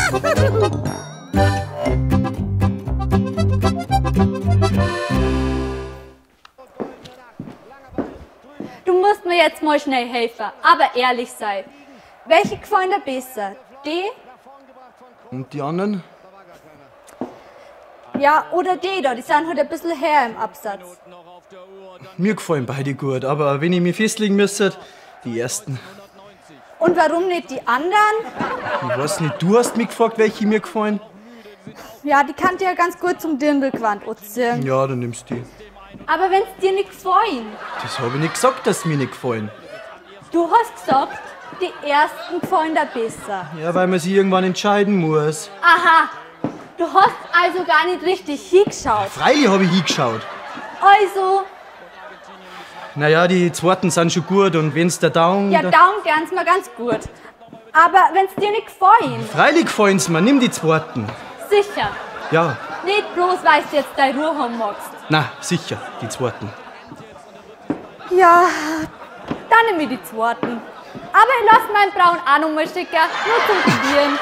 Du musst mir jetzt mal schnell helfen, aber ehrlich sei. Welche gefallen dir besser? Die? Und die anderen? Ja, oder die da, die sind halt ein bisschen her im Absatz. Mir gefallen beide gut, aber wenn ich mich festlegen müsste, die ersten. Und warum nicht die anderen? Ich weiß nicht, du hast mich gefragt, welche mir gefallen. Ja, die kann dir ja ganz gut zum Dirndlgewand anziehen. Ja, dann nimmst du die. Aber wenn's dir nicht gefallen? Das habe ich nicht gesagt, dass mir nicht gefallen. Du hast gesagt, die ersten gefallen dir besser. Ja, weil man sich irgendwann entscheiden muss. Aha, du hast also gar nicht richtig hingeschaut. Freilich habe ich hingeschaut. Also? Naja, die zweiten sind schon gut und wenn's der Down... Ja, Down gern's mir ganz gut. Aber wenn's dir nicht gefallen? Freilich gefallen's mir, nimm die zweiten. Sicher? Ja. Nicht bloß, weil du jetzt deine Ruhe haben magst. Na, sicher, die zweiten. Ja, dann nehme ich die zweiten. Aber ich lass meinen Braun auch noch mal schicken, nur zum Probieren.